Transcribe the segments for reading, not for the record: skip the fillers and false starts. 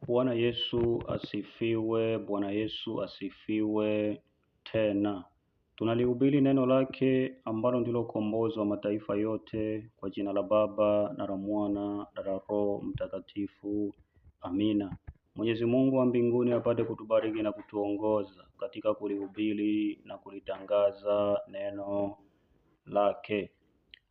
Bwana Yesu asifiwe, Bwana Yesu asifiwe tena. Tunalihubiri neno lake ambalo ndilo ukombozi wa mataifa yote, kwa jina la Baba na la Mwana na la Roho Mtakatifu. Amina. Mwenyezi Mungu wa mbinguni apate kutubariki na kutuongoza katika kulihubiri na kulitangaza neno lake.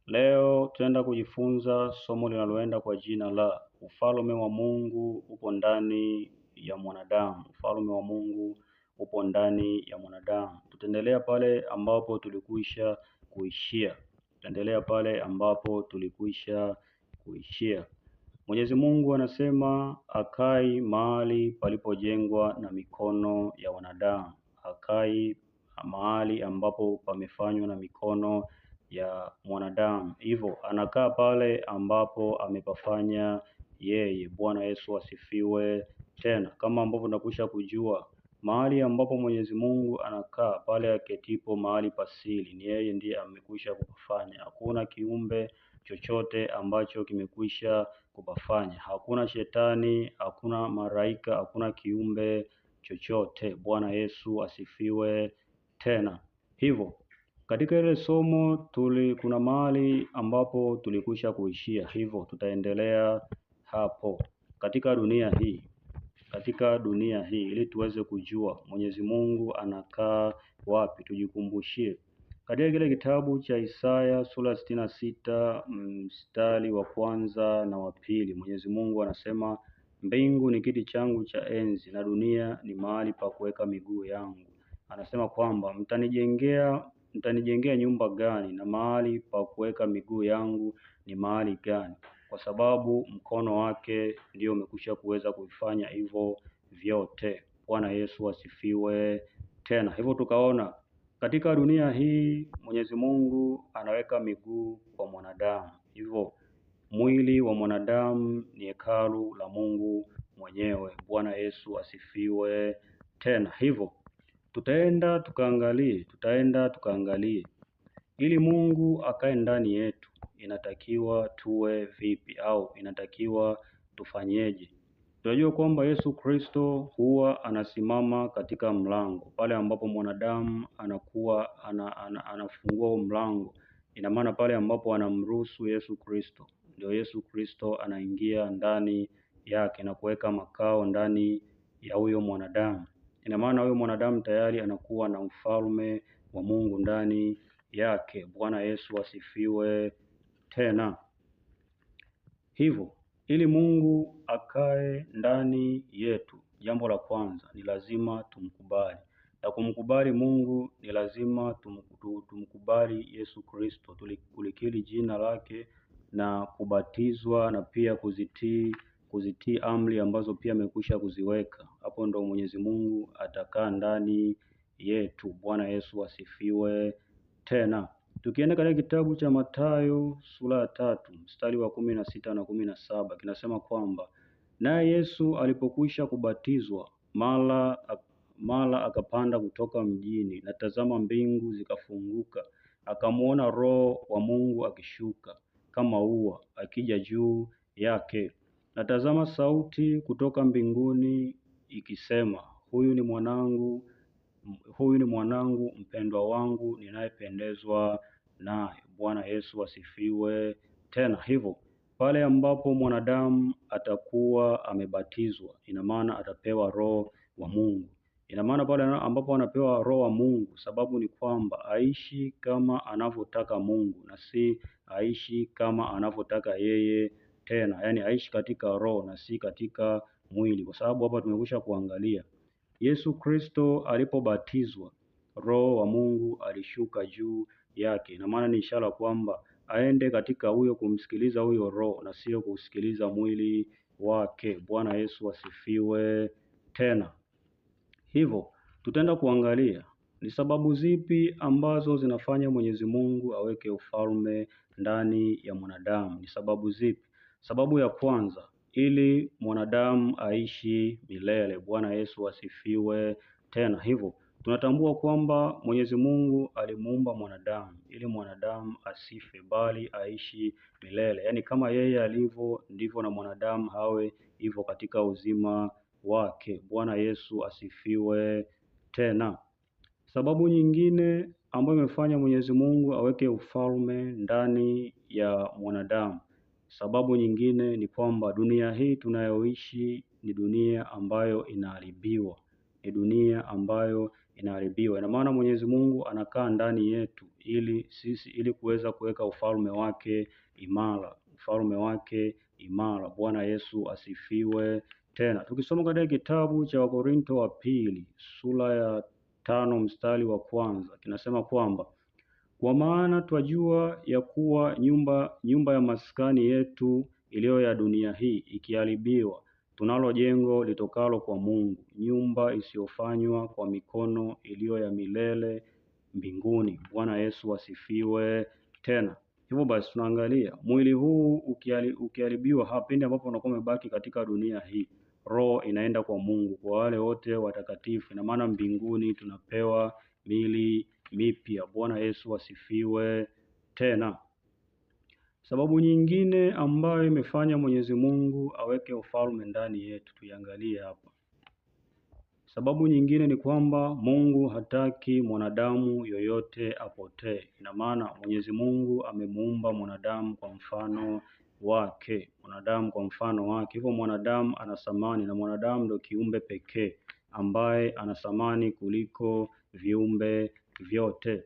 Leo tutaenda kujifunza somo linaloenda kwa jina la ufalme wa Mungu upo ndani ya mwanadamu. Ufalme wa Mungu upo ndani ya mwanadamu. Tutaendelea pale ambapo tulikwisha kuishia. Tutaendelea pale ambapo tulikwisha kuishia. Mwenyezi Mungu anasema akai mahali palipojengwa na mikono ya wanadamu. Akai mahali ambapo pamefanywa na mikono ya mwanadamu. Hivyo anakaa pale ambapo amepafanya yeye. Bwana Yesu asifiwe tena. Kama ambavyo tunakwisha kujua, mahali ambapo Mwenyezi Mungu anakaa pale aketipo mahali pasili, ni yeye ndiye amekwisha kupafanya. Hakuna kiumbe chochote ambacho kimekwisha kupafanya. Hakuna shetani, hakuna malaika, hakuna kiumbe chochote. Bwana Yesu asifiwe tena. Hivyo katika ile somo kuna mahali ambapo tulikwisha kuishia, hivyo tutaendelea hapo katika dunia hii, katika dunia hii ili tuweze kujua Mwenyezi Mungu anakaa wapi, tujikumbushie katika kile kitabu cha Isaya sura 66 mstari wa kwanza na wa pili. Mwenyezi Mungu anasema, mbingu ni kiti changu cha enzi na dunia ni mahali pa kuweka miguu yangu. Anasema kwamba mtanijengea nyumba gani na mahali pa kuweka miguu yangu ni mahali gani? Kwa sababu mkono wake ndio umekwisha kuweza kuvifanya hivyo vyote. Bwana Yesu asifiwe tena. Hivyo tukaona katika dunia hii Mwenyezi Mungu anaweka miguu kwa mwanadamu. Hivyo mwili wa mwanadamu ni hekalu la Mungu mwenyewe. Bwana Yesu asifiwe tena. Hivyo tutaenda tukaangalie, ili Mungu akae ndani yetu, inatakiwa tuwe vipi au inatakiwa tufanyeje? Tunajua kwamba Yesu Kristo huwa anasimama katika mlango pale ambapo mwanadamu anakuwa anafungua mlango. Ina maana pale ambapo anamruhusu Yesu Kristo, ndio Yesu Kristo anaingia ndani yake na kuweka makao ndani ya huyo mwanadamu. Ina maana huyo mwanadamu tayari anakuwa na ufalme wa Mungu ndani yake. Bwana Yesu asifiwe tena. Hivyo ili Mungu akae ndani yetu, jambo la kwanza ni lazima tumkubali. Na kumkubali Mungu ni lazima tumkubali Yesu Kristo, tulikiri jina lake na kubatizwa na pia kuzitii amri ambazo pia amekwisha kuziweka. Hapo ndo Mwenyezi Mungu atakaa ndani yetu. Bwana Yesu asifiwe tena. Tukienda katika kitabu cha Mathayo sura ya 3 mstari wa 16 na 17 kinasema kwamba naye Yesu alipokwisha kubatizwa mara akapanda kutoka mjini, na tazama mbingu zikafunguka, akamuona Roho wa Mungu akishuka kama ua akija juu yake. Na tazama sauti kutoka mbinguni ikisema, huyu ni mwanangu mpendwa wangu ninayependezwa naye. Bwana Yesu asifiwe tena. Hivyo pale ambapo mwanadamu atakuwa amebatizwa, ina maana atapewa Roho wa Mungu. Ina maana pale ambapo anapewa Roho wa Mungu, sababu ni kwamba aishi kama anavyotaka Mungu na si aishi kama anavyotaka yeye tena. Yaani aishi katika roho na si katika mwili. Kwa sababu hapa tumekwisha kuangalia Yesu Kristo alipobatizwa, Roho wa Mungu alishuka juu yake. Ina maana ni ishara kwamba aende katika huyo kumsikiliza huyo Roho na sio kusikiliza mwili wake. Bwana Yesu asifiwe tena. Hivyo tutaenda kuangalia ni sababu zipi ambazo zinafanya Mwenyezi Mungu aweke ufalme ndani ya mwanadamu. Ni sababu zipi? Sababu ya kwanza, ili mwanadamu aishi milele. Bwana Yesu asifiwe tena. Hivyo tunatambua kwamba Mwenyezi Mungu alimuumba mwanadamu ili mwanadamu asife bali aishi milele. Yaani kama yeye alivyo ndivyo na mwanadamu awe hivyo katika uzima wake. Bwana Yesu asifiwe tena. Sababu nyingine ambayo imefanya Mwenyezi Mungu aweke ufalme ndani ya mwanadamu, sababu nyingine ni kwamba dunia hii tunayoishi ni dunia ambayo inaharibiwa, ni dunia ambayo inaharibiwa. Ina maana Mwenyezi Mungu anakaa ndani yetu ili sisi, ili kuweza kuweka ufalme wake imara, ufalme wake imara. Bwana Yesu asifiwe tena. Tukisoma katika kitabu cha Wakorinto wa pili sura ya 5 mstari wa 1 kinasema kwamba kwa maana twajua ya kuwa nyumba ya maskani yetu iliyo ya dunia hii ikiharibiwa, tunalo jengo litokalo kwa Mungu, nyumba isiyofanywa kwa mikono, iliyo ya milele mbinguni. Bwana Yesu asifiwe tena. Hivyo basi tunaangalia mwili huu ukiharibiwa, pindi ambapo unakuwa umebaki katika dunia hii, roho inaenda kwa Mungu, kwa wale wote watakatifu. Ina maana mbinguni tunapewa mili mipya. Bwana Yesu asifiwe tena. Sababu nyingine ambayo imefanya Mwenyezi Mungu aweke ufalme ndani yetu, tuiangalie hapa. Sababu nyingine ni kwamba Mungu hataki mwanadamu yoyote apotee. Ina maana Mwenyezi Mungu amemuumba mwanadamu kwa mfano wake, mwanadamu kwa mfano wake. Hivyo mwanadamu ana thamani, na mwanadamu ndio kiumbe pekee ambaye ana thamani kuliko viumbe vyote.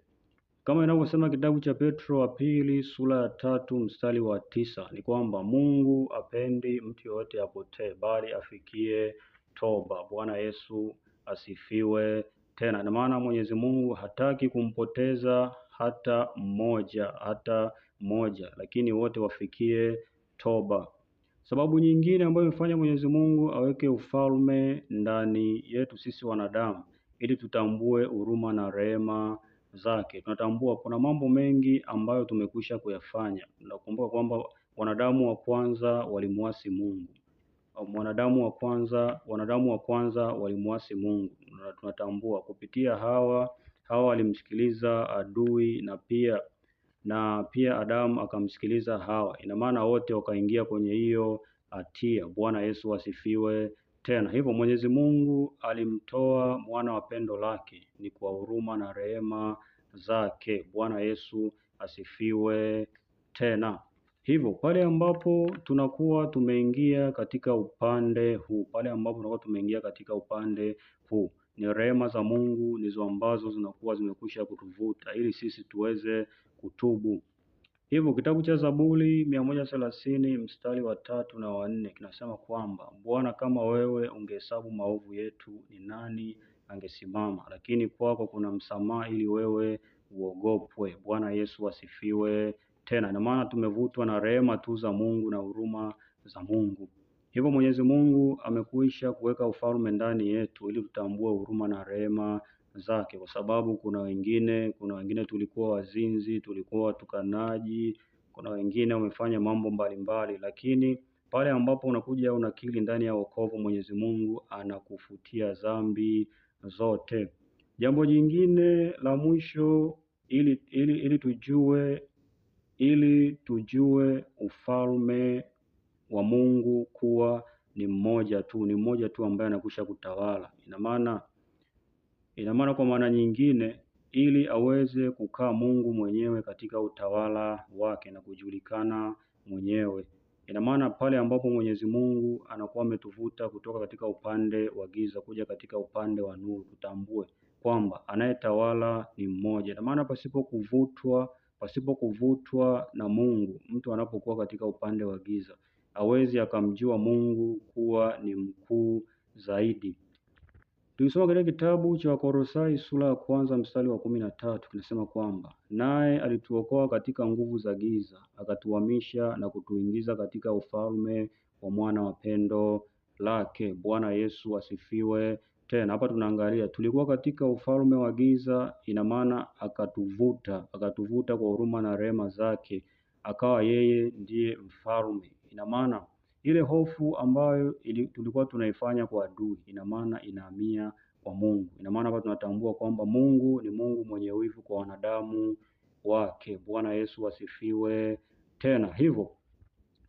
Kama inavyosema kitabu cha Petro wa pili sura ya 3 mstari wa 9 ni kwamba Mungu apendi mtu yoyote apotee, bali afikie toba. Bwana Yesu asifiwe tena. Na maana Mwenyezi Mungu hataki kumpoteza hata mmoja, hata mmoja, lakini wote wafikie toba. Sababu nyingine ambayo imefanya Mwenyezi Mungu aweke ufalme ndani yetu sisi wanadamu, ili tutambue huruma na rehema zake. Tunatambua kuna mambo mengi ambayo tumekwisha kuyafanya. Tunakumbuka kwamba wanadamu wa kwanza walimuasi Mungu. Wanadamu wa kwanza walimuasi Mungu. Tunatambua kupitia Hawa walimsikiliza adui, na pia Adamu akamsikiliza Hawa. Ina maana wote wakaingia kwenye hiyo hatia. Bwana Yesu asifiwe tena. Hivyo Mwenyezi Mungu alimtoa mwana wa pendo lake, ni kwa huruma na rehema zake. Bwana Yesu asifiwe tena. Hivyo pale ambapo tunakuwa tumeingia katika upande huu, pale ambapo tunakuwa tumeingia katika upande huu, ni rehema za Mungu ndizo ambazo zinakuwa zimekwisha kutuvuta ili sisi tuweze kutubu. Hivyo kitabu cha Zaburi 130 mstari wa 3 na wa 4 kinasema kwamba Bwana, kama wewe ungehesabu maovu yetu, ni nani angesimama? Lakini kwako kuna msamaha ili wewe uogopwe. Bwana Yesu asifiwe tena. Na maana tumevutwa na rehema tu za Mungu na huruma za Mungu. Hivyo Mwenyezi Mungu amekwisha kuweka ufalme ndani yetu ili tutambue huruma na rehema zake, kwa sababu kuna wengine tulikuwa wazinzi, tulikuwa watukanaji, kuna wengine wamefanya mambo mbalimbali, lakini pale ambapo unakuja unakiri ndani ya wokovu, Mwenyezi Mungu anakufutia dhambi zote. Jambo jingine la mwisho, ili tujue ufalme wa Mungu kuwa ni mmoja tu, ni mmoja tu ambaye anakwisha kutawala. Ina maana kwa maana nyingine, ili aweze kukaa Mungu mwenyewe katika utawala wake na kujulikana mwenyewe. Ina maana pale ambapo Mwenyezi Mungu anakuwa ametuvuta kutoka katika upande wa giza kuja katika upande wa nuru, tutambue kwamba anayetawala ni mmoja. Ina maana pasipo kuvutwa na Mungu, mtu anapokuwa katika upande wa giza hawezi akamjua Mungu kuwa ni mkuu zaidi. Tukisoma katika kitabu cha Wakolosai sura ya 1 mstari wa 13 kinasema kwamba naye alituokoa katika nguvu za giza, akatuhamisha na kutuingiza katika ufalme wa mwana wa pendo lake. Bwana Yesu asifiwe tena. Hapa tunaangalia tulikuwa katika ufalme wa giza, ina maana akatuvuta kwa huruma na rehema zake, akawa yeye ndiye mfalme. Ina maana ile hofu ambayo tulikuwa tunaifanya kwa adui, ina maana inahamia kwa Mungu. Ina maana hapa tunatambua kwamba Mungu ni Mungu mwenye wivu kwa wanadamu wake. Bwana Yesu asifiwe tena. Hivyo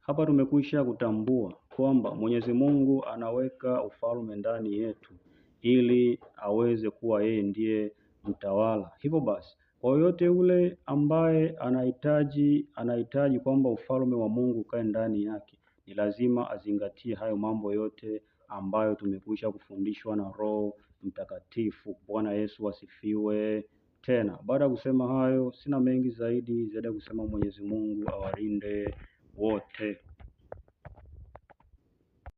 hapa tumekwisha kutambua kwamba Mwenyezi Mungu anaweka ufalme ndani yetu ili aweze kuwa yeye ndiye mtawala. Hivyo basi, kwa yoyote yule ambaye anahitaji kwamba ufalme wa Mungu ukae ndani yake, ni lazima azingatie hayo mambo yote ambayo tumekwisha kufundishwa na Roho Mtakatifu. Bwana Yesu asifiwe. Tena baada ya kusema hayo, sina mengi zaidi ya kusema. Mwenyezi Mungu awalinde wote.